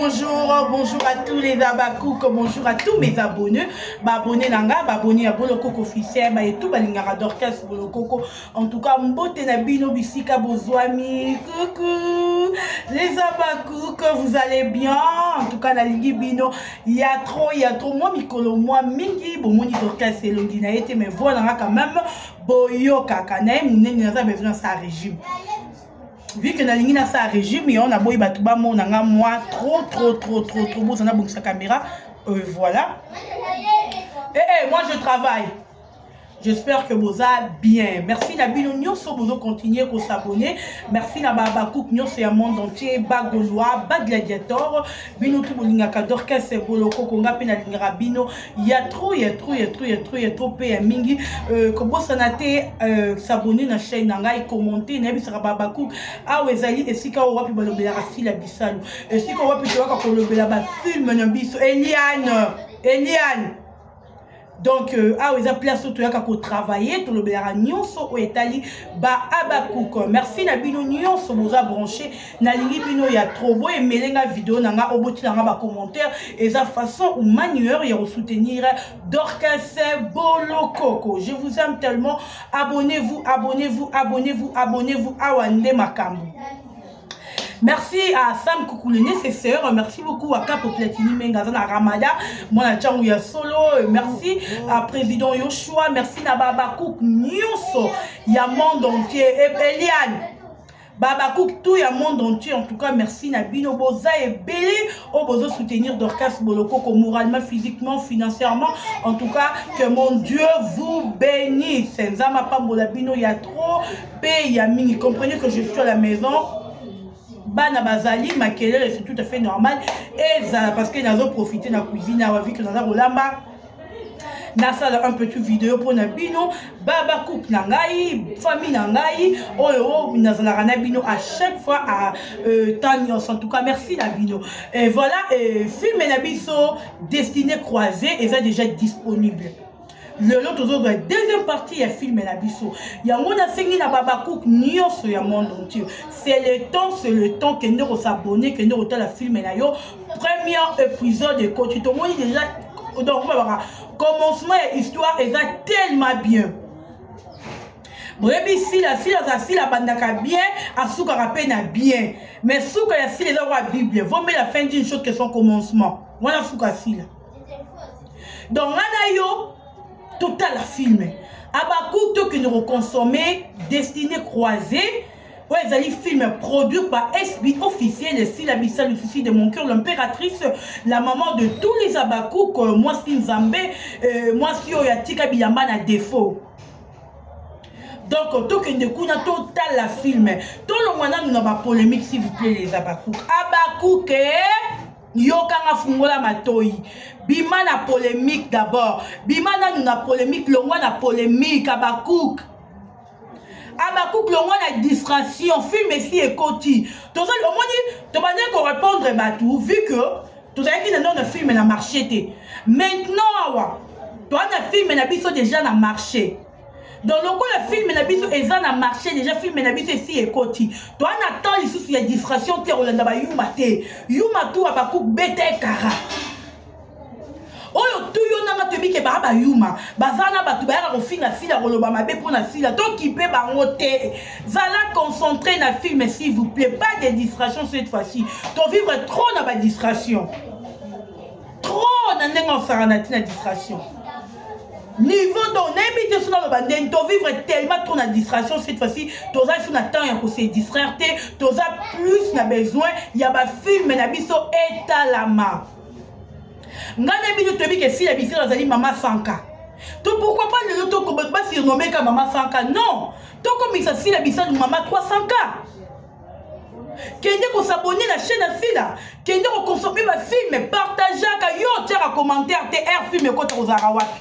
bonjour, bonjour à tous les abakouk, bonjour à tous mes abonnés. Ba abonnés nanga, ba abonnés à Bolokoko officiel, ba et tout balingaka Dorcas Bolokoko. En tout cas, mbote na bino bisika bozwami. Coucou les abakouk, vous allez bien? En tout cas, nalingi bino, il y a trop, il y a trop. Moi mikolo moi mingi, bomoni Dorcas elongi na ye te mais voilà quand même boyokaka na ye munene naza besoin sa régime. Vu que nalingi nasala régime yo naboyi bato bamona nga mwa trop trop trop trop trop boza nabongisa caméra, voilà. Eh, eh, moi je travaille. J'espère que boza bien. Merci na bino nyonso bozo continuer ko s'abonner. Merci na ba bakouk nyonso ya monde entier, ba Gaulois, ba gladiator, bino tout bolingaka Dorcas Bolokoko nga pe na lingaka bino. Ya trop, ya trop, ya trop, ya trop, ya trop pe ya mingi. Kobosana te s'abonner na chaîne na ngai, commenter, nayebisaka ba bakouk. Awa ezali esika oyo wapi balobelaka Sila Bisalu. Esika wapi toyaka kolobela ba film na biso. Eliane, Eliane. Donc awa eza place oyo toyaka kotravailler, tolobelaka nyonso oyo etali ba abakouk. Merci na bino nyonso boza branché, nalingi bino ya trop. Boyemele nga video na nga, obotila nga ba commentaire, eza façon ou manière ya kosoutenir Dorcas Bolokoko. Je vous aime tellement. Abonnez-vous, abonnez-vous, abonnez-vous, abonnez-vous. Awa nde makambo. Merci à Sam Coucou le nécessaire. Merci beaucoup à Capo Platini Mengaza na Ramada. Moi na Tchangu ya solo. Merci à Président Yoshua. Merci na Baba Cook nyonso ya monde entier. Et Eliane. Baba Cook tout ya monde entier. En tout cas, merci na bino boza ebele o bozo soutenir Dorcas Bolokoko moralement, physiquement, financièrement. En tout cas, que mon Dieu vous bénisse. Nzambe apambola bino ya trop pe ya mingi. Comprenez que je suis à la maison. Bana bazali makelele, c'est tout à fait normal. Et ça, parce que nazo profiter na cuisine awa vu que naza kolamba. Nasala un petit vidéo pour na bino baba cook na ngai, famille na ngai oyo nazalaka na bino à chaque fois à temps nyonso. En tout cas, merci na bino. Et voilà, film na biso Destinée croisée eza déjà disponible. Lelo tozozwa deuxième partie ya film na biso. Yango nasengi na baba cook nyonso ya monde entier. C'est le temps, c'est le temps kende kosabonner, kende kotala film na yo. Premier épisode ekoti, tomoni déjà donc babaka commencement ya histoire eza tellement bien. Boyebi Sila, Sila aza Sila abandaka bien, asukaka pe na bien. Mais suka ya Sila eza kwa Bible. Vaut mieux la fin d'une chose que son commencement. Wana suka Sila. Donc nga na yo totala film. Abaku tokende koconsommer Destinée croisée. Oyo ezali film produit par SB officiel, Sila Bisalu, souci de mon cœur, l'impératrice, la maman de tous les abakouk, mwasi Nzambe, mwasi oyo atika bilamba na défaut. Donc tokende kuna totala film. Tolongwa nanu na ba polémique s'il vous plaît les abakouk. Abakouk, yokanga fungola matoi. Bima na polémique d'abord. Bima nanu na polémique, longwa na polémique abakouk. Abakouk longwa na distraction, film esi ekoti. Tozali omoni tobandaki ko répondre batu vu que tozalaki na nano film na marché te. Maintenant awa toza na film na biso déjà na marché. Donc lokola film na biso eza na marché déjà, film na biso esi ekoti. Toza na temps lisusu ya distraction te, kolanda ba yuma te. Yuma tu Abakouk beta ekara. Oyo tu yo nanga toyebi ke baa ba yuma, baza na bato bayaka kofinga Sila, koloba mabe mpona Sila, tokipe bango te. Zala concentré na film s'il vous plaît, pas de distraction cette fois-ci. Tovivre trop na ba distraction, trop na ndenge osaka na ntina distraction. Niveau donc nayebi te soki naloba ndenge tovivre tellement trop na distraction cette fois-ci. Toza so na temps ya kose distraire te, toza plus na besoin ya ba film na biso etalama. Nga na bino toyebi ke Sila Bisalu azali mama Sanka. To pourquoi pas lelo to ko ba surnommer ka mama Sanka? Non, tokomisa Sila Bisalu mama 300K. Kende ko s'abonner na chaîne ya Sila, kende ko consommer ba film, partageaka yo tiaka commentaire te air film ekota kozalaka wapi?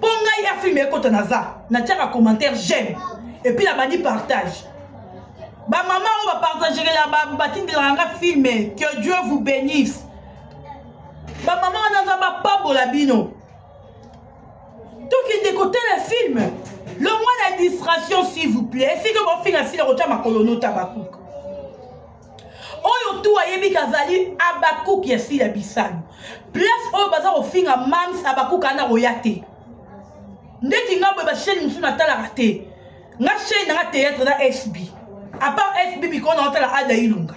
Po ngai air film ekota naza, natiaka commentaire j'aime et puis nabandi partage. Ba mama oyo ba partagerela ba batindelaka nga film, que Dieu vous bénisse. Ba mama wana Nzambe apambola bino. Tokende kotala film. Longwa na distraction s'il vous plaît. Esika bofinga Sila kotia makolo nota Abakouk. Oyo tu ayebi kazali Abakuk ya Sila Bisalu. Place oyo baza kofinga Mams Abakuk ana koya te. Ndeti nga boye ba chaîne mosusu natalaka te. Nga chaîne nanga théâtre na SB. À part SB mikolo na otala Ada Ilunga.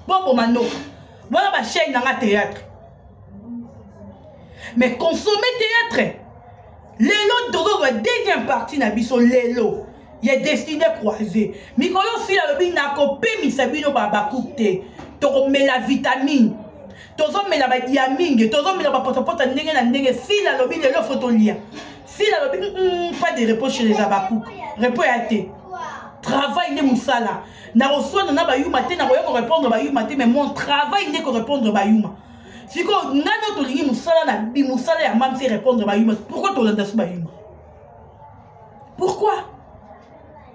Bobo Manoka. Wana ba chaîne nanga théâtre. Mais consommer théâtre. Lelo dogo deuxième partie na biso lelo. Ya destinée croisée. Mikolo sila lobi nakopemisa bino ba bakup te. Tokomela vitamine. Tozomela ba diaminge, tozomela ba potopota ndenge na ndenge. Sila lobi lelo faut tolia. Sila lobi pas de repos chez les abakouk. Repos ya te. Travail nde musala. Nakoswana na bayuma te, nakoya ko répondre bayuma te, mais mon travail nde ko répondre bayuma. Sikoyo ngano tolingi musala na bi musala ya mamsi répondre bayuma. Pourquoi tolanda su bayuma? Pourquoi?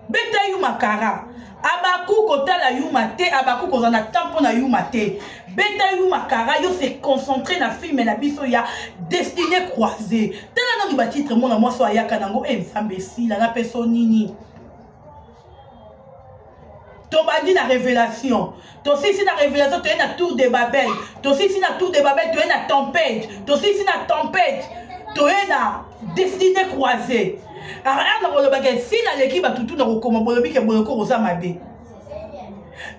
Beta yuma kara. Abaku kotala yuma te, abaku kozala na temps pona yuma te. Beta yuma kara yo se concentrer na film na biso ya destinée croisée. Tala nanu ba titre mona mwaso ayaka nango e nzambe esila na peso nini? Tobandi na révélation. Tosisi na révélation toye na tour de Babel. Tosisi na tour de Babel toye na tempête. Tosisi na tempête toye na destinée croisée. Alors na kolobaka esila aleki bato tu na kokoma bolobi ke boloko koza mabe.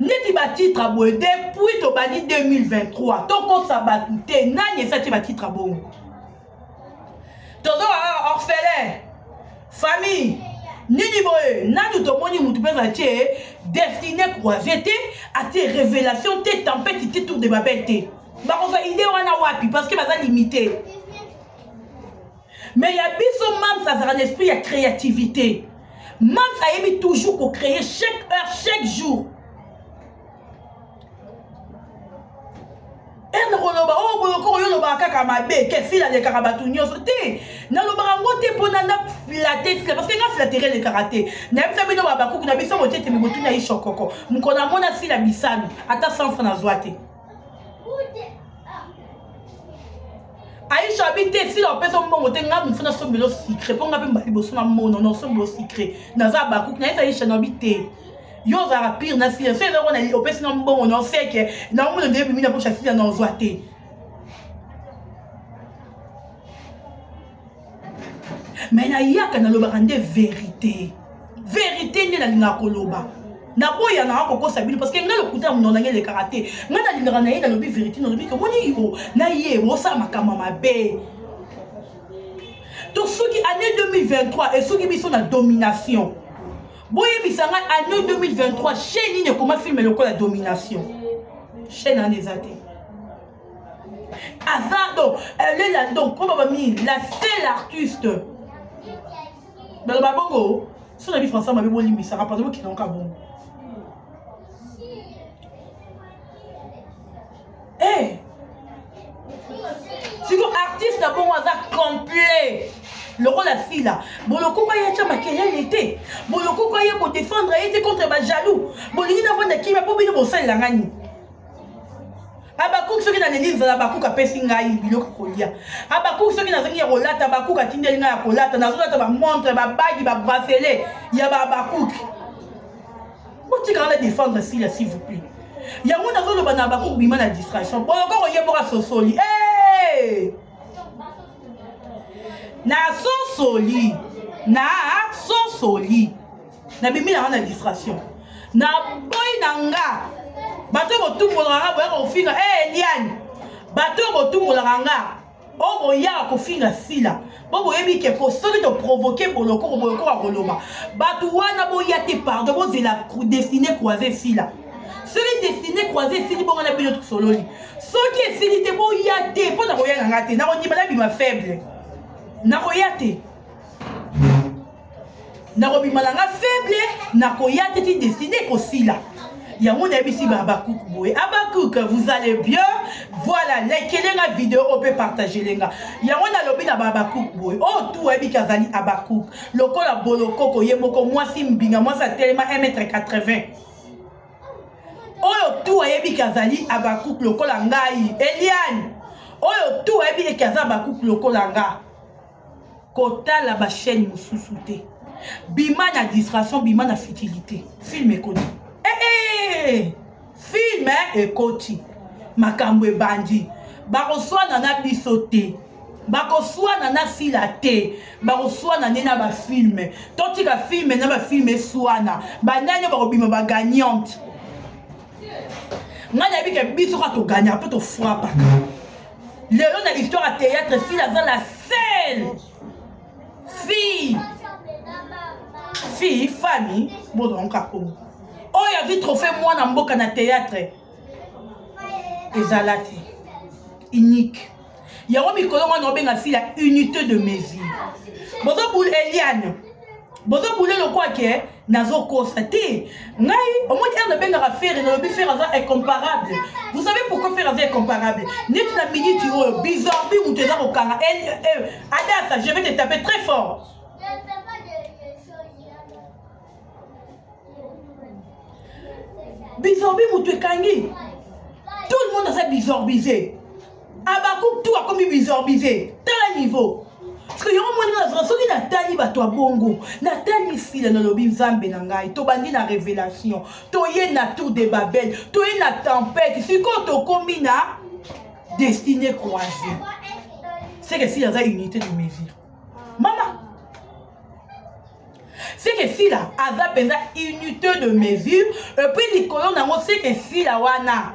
Neti ba titre boye depuis tobandi 2023 tokosa bato te nani esati ba titre bongo. Tozoka orphelin famille nini boye nanu tomoni mutu mpenza atie destinée croisée te atie révélation te tempête te tour de Babel te bakozwa idée wana wapi parce que baza limité. Mais ya biso mams azalaka na esprit ya créativité. Mams ayebi toujours kocréer chaque heure chaque jour. Erne koloba oyo boyoko oyo olobaka kaka mabe ke sila alekaka bato nyonso te. Nalobaka yango te mpona na flatte sila parce que nga flatterie elekaka te. Nayebisa bino ba bakuku na biso botie tembe botuna ye shokoko. Mokolo namona sila bisalu ata 100 francs nazwa te. Aisha abi te sila opesa mbongo te nga mofu nasombela sucré mpo nga mpe mbala liboso na mono nasombela sucré naza bakuku nayebisa Aisha nabi te. Yo ozalaka pire na sila soki eza wana opesi nga mbongo na oseke na omona nde ebimi na poche ya sila na ozwa te. Mais nayaka nalobaka nde vérité. Vérité nde nalingaka koloba. Naboya nanga kokosa bino parce que ngai lokuta ya monoko na ngai elekaka te. Ngai nalingaka na ye nalobi vérité nalobi ke omoni yo na ye bosala makambo mabe. To soki année 2023 esoki biso na domination. Boyebisa ngai année 2023 chaîne nini ekoma film lokola domination. Chaîne wana eza te. Aza donc elle est là donc comme ba mi la seule artiste. Baloba bongo so na bi français mabe bolimbisaka pardon bokenda ka bongo. Eh! Siko artiste na bongo aza complet. Lokola sila boloko kwa ya chama makelele te. Boloko kwa ya ko défendre ye te contre ba jaloux. Bolingi na vanda kimia po bino bosalela ngani. Abakuk soki na leli nzala Abakuk apesi ngai biloko kolia. Abakuk soki nazangi ya kolata Abakuk atindeli ngai ya kolata. Nazolata ba montre, ba bague, ba bracelet ya ba Abakuk. Botika na défendre Sila s'il vous plaît. Yango nazoloba na Abakuk bima na distraction. Boloko koyeboka sosoli. Hey! Na sosoli. Na sosoli. Na bimi na na distraction. Na boy na nga. Bato botumbolaka nga boyaka kofinga. Eh, Eliane. Bato botumbolaka nga. Oyo boyaka kofinga Sila. Bo boyebi ke ko soki to provoquer boloko, boloko ya koloba. Bato wana boya te pardon, bozela destinée croisée Sila. Soki destinée croisée esili bongo na bino tosololi. Soki esili te boya te mpo na koya na nga te. Nakondima na bima faible. Nakoya te. Nakobima na nga faible, nakoya te ti destinée ekosila. Yango nayebisi ba Abakuk boye. Abakuk, vous allez bien? Voilà, likez nga vidéo, on peut partager lenga. Yango nalobi na ba Abakuk boye. Oh, tout oyebi ke azali Abakuk. Lokola bolokoko ye moko mwasi mbinga, mwasi atelema un mètre quatre-vingts. Oyo tout oyebi ke azali Abakuk lokola ngai. Eliane. Oyo tout oyebi ke aza Abakuk lokola nga. Kotala ba chaîne mosusu te. Bima na distraction, bima na futilité. Film ekoni. Eh eh! Film ekoti, makambo ebandi, bakoswana na biso te, bakoswana na Sila te, bakoswana nde na bafilme. Totika filme na bafilme eswana, banani bakobima bagagnante. Ngai nayebi ke biso kaka toganyaka mpe tofrapaka. Lelo na histoire ya théâtre, Sila aza la seule fille fille fami bozwango kaka kongo oyo azwi trophée mwana mboka na théâtre ezala te, unique. Yango mikolo wana obenga Sila unité de mesure. Bozobula Eliane, bozobule lokwa ke nazokosa te. Ngai omoni ere nabengaka Ferre, nalobi Ferre aza incomparable. Vous savez pourquoi Ferre aza incomparable? Neti na minute oyo bizorbi moto eza kokanga Adasa, je vais te taper très fort. Bizorbi moto ekangi, tout le monde aza bizorbisé, abaku tout akomi bizorbisé. Tala niveau, parce que yango moni nazala soki natali bato ya bongo, natali Sila, nalobi Nzambe na ngai. Tobandi na révélation, toye na tour de Babel, toye na tempête, sikoyo tokomi na destinée croisée. C'est que Sila aza unité de mesure, mama. C'est que Sila aza mpenza unité de mesure. Et puis likolo nango, c'est que Sila wana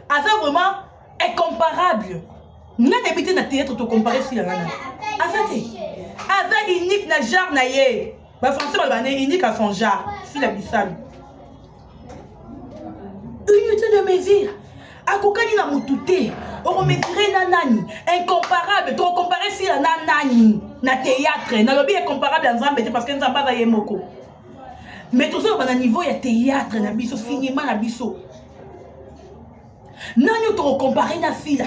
aza vraiment incomparable. Nga nayebi te na théâtre tocompare Sila wana aza te, aza unique na genre na ye. Bafrançais baloba ne unique à son genre. Sila Bisalu, unité de mesure, akokani na motu te. Okomesure na nani? Incomparable. Tokocompare Sila na nani na théâtre? Nalobi incomparable ya Nzambe te, parce que Nzambe aza ye moko, mais tozoloba na niveau ya théâtre na biso, cinéma na biso. Nani oyo tokocompare na Sila?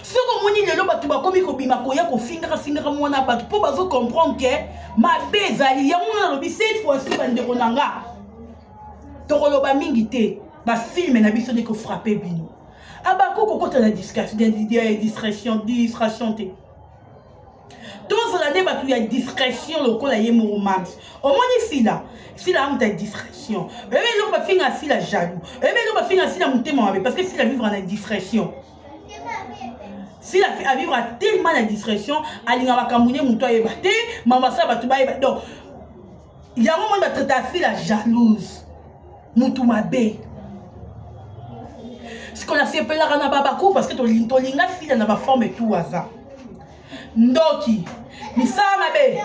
Soki omoni lelo bato bakomi kobima koya kofingaka fingaka mwana bato, mpo bazocomprendre ke mabe ezali yango. Nga nalobi cette fois-ci, bandeko na nga, tokoloba mingi te. Bafilme na biso nde kofrappe bino. Abako kokota na distraction te, tozala nde bato ya discrétion lokola ye moko Mams. Omoni Sila, Sila amuta ya discrétion. Oyebi eloko bafinga Sila? Jaloux. Oyebi eloko bafinga Sila? Motema mabe. Parce que Sila vivre na discrétion, Sila avivre tellement na discrétion, alingaka makambo ne moto ayeba te, mama asala bato bayeba. Donc yango moni batraita Sila jalouse, mutu mabe. Sikoyo nasepelaka na babaku, parce que tolinga Sila na baforme tout. Aza ndoki, misala mabe.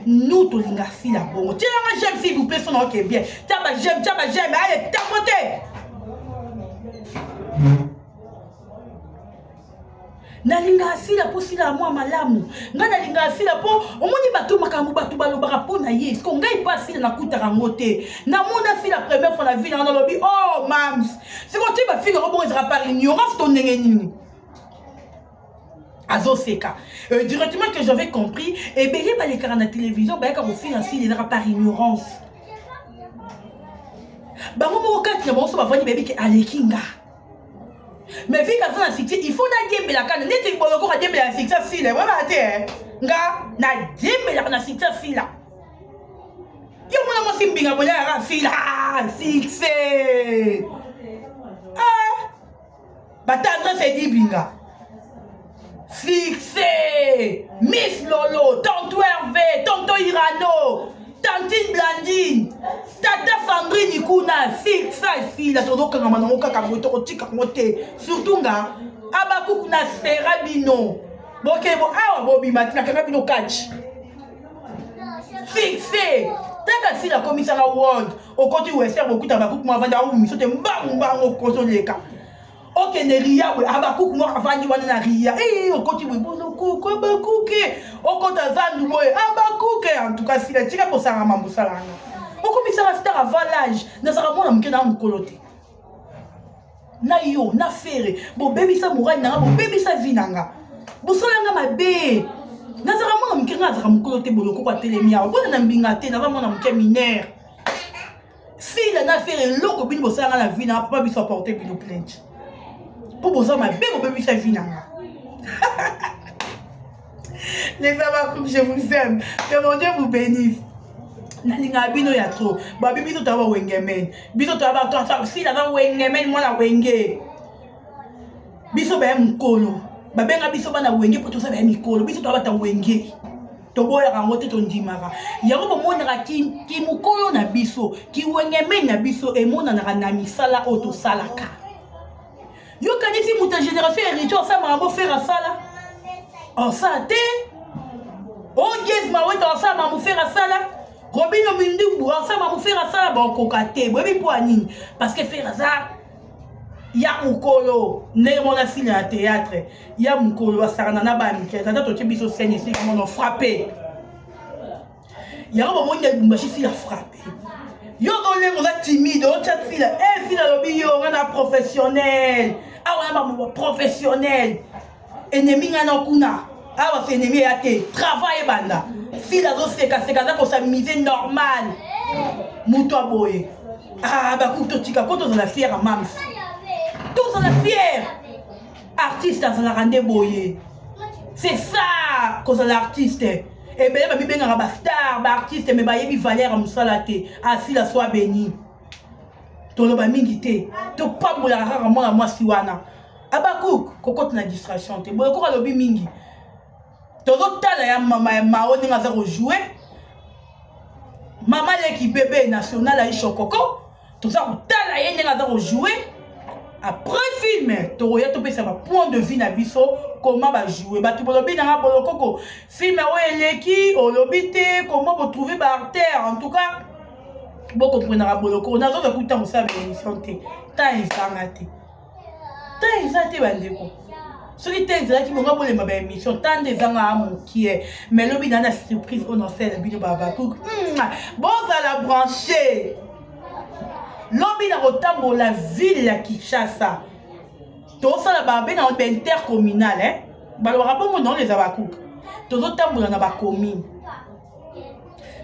Nous tolinga Sila bongo. Tielanga j'aime, s'il vous plaît. So na oke bien, tia ba j'aime, tia ba j'aime. Allez, tapote. Nalingaka Sila mpo Sila mwa malamu. Ngai nalingaka Sila mpo omoni bato, makambo bato balobaka mpo na ye. Siko ngai mpo asila nakutaka yango te. Namona Sila première fois na vie nanga, nalobi: oh mams. Siko te bafingaka bongo, ezalaka par ignorance to ndenge nini? Azoseka directement que j'avais compris. Ebele balekaka na télévision, bayaka kofinga Sila, ezalaka par ignorance. Bango moko kati na bango so bavandi, bayebi ke aleki nga, mais vu qu'aza na succès, il faut nadiembelaka neti Boloko adiembela na succès. Sila oyebaka te, nga nadiembelaka na succès Sila. Yo mona mwasi mbinga boye yaka Sila succès. Ah, batendresse edi binga succès, Miss Lolo, tonto Hervé, tonto Irano, tantine Blandine, tata Sandrine kuna, succès. Esila, tozokangama nango kaka boye, tokotika yango te. Surtout nga abakuku na sera bino boke bo awa bobima tina kanga bino kati fixe. Taka Sila akomisaka world. Okoti wester, bokuta bakuku mo avandi, aomiso te, mbangu mbangu okozoleka. Okende ria boye, abakuku moko avandi wana na ria. Okoti boye, bonokuku abakuke. Okota zandu boye, abakuke. En tout cas Sila, tika kosanga mambo osalanga, okomisaka star avant l'âge. Nazalaka mwana moke na mokolo te na yo na Ferre. Bobebisa morale nanga, bobebisa vie nanga, bosalanga mabe. Nazalaka mwana moke, nga azalaka mokolo te. Bolokoko atelemi awa mpona na mbinga te, naza mwana moke minere. Sila na Ferre, eloko bino bosalanga na vie nanga, papa biso aporte bino plainte mpo boza mabe, bobebisa vie nanga. Les abakouk, je vous aime, que mon Dieu vous bénisse. Nalingaka bino ya trop. Babi biso toya ba wengemen. Biso toya ba sila aza wengemen mwana wenge. Biso baye mokolo. Babenga biso bana wenge mpo toza baye mikolo. Biso toya bata wenge. Toboyaka yango te, tondimaka yango. Bomonaka kimokolo na biso, kiwengemeni na biso emonanaka na misala oyo tosalaka. Yokanisi moto ya génération héritier osala makambo Ferre asala, osala te. Ogez Maweta osala makambo Ferre asala, Robino Mindubu osala makambo Ferre asala, baokoka te. Boyebi mpo ya nini? Parce que Ferre aza ya mokolo, ndenge mona sila ya théâtre ya mokolo asakana na bamike. Tata totie biso scène esika mono frappe yango, bomoni na Lubumbashi sila frappe. Yo ozolenga, oza timide, otya sila e sila alobi yo nga na professionnel awa na bambo professionnel, ennemi nga na kuna awa se ennemi eya te, travail ebanda. Sila azosekaseka, aza kosamise normal, moto aboye. Ah, bakuki totika ko tozala fier ya mams, tozala fier. Artiste azalaka nde boye, c'est ça kozala artiste. Ebele bamibengaka bastar, baartiste, me bayebi valeur ya mosala te. Asila soit béni. Toloba mingi te, topambolaka kaka mwana mwasi wana. Abakuk kokota na distraction te, boye koko alobi mingi. Tozotala ya mama ya Mao ndenge aza kojoue mama leki bebe national Aisha Koko, toza kotala ye ndenge aza kojoue. Après film tokoya topesa ba point de vue na biso, comment bajoue. Bato bolobi nanga Bolokoko, film oyo eleki olobi te, comment botrouve baartère. En tout cas bokomprenaka Bolokoko, nazoza kuta kosala baémission te, temps ezanga te, temps eza te bandeko. Soki te ezalaki bonga bolemba baémission, temps nde ezanga mokie. Mais lobi na surprise oyo nasala bino babakuku, bozala branché. Lobi na kotambola ville ya Kinshasa, tosala babe na baintercommunal, eh? Balobaka bongo non, eza bakuka. Tozotambola na bacommune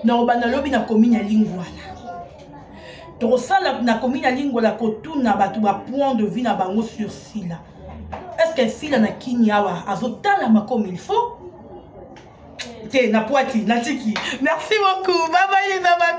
na kobanda lobi na commune ya Lingwala. Tokosala na commune ya Lingwala, kotuna bato ba point de vue na bango sur Sila. Est ce que Sila na Kini awa azotalama comme il faut te? Na poiti natiki. Merci beaucoup, bye bye les abaku.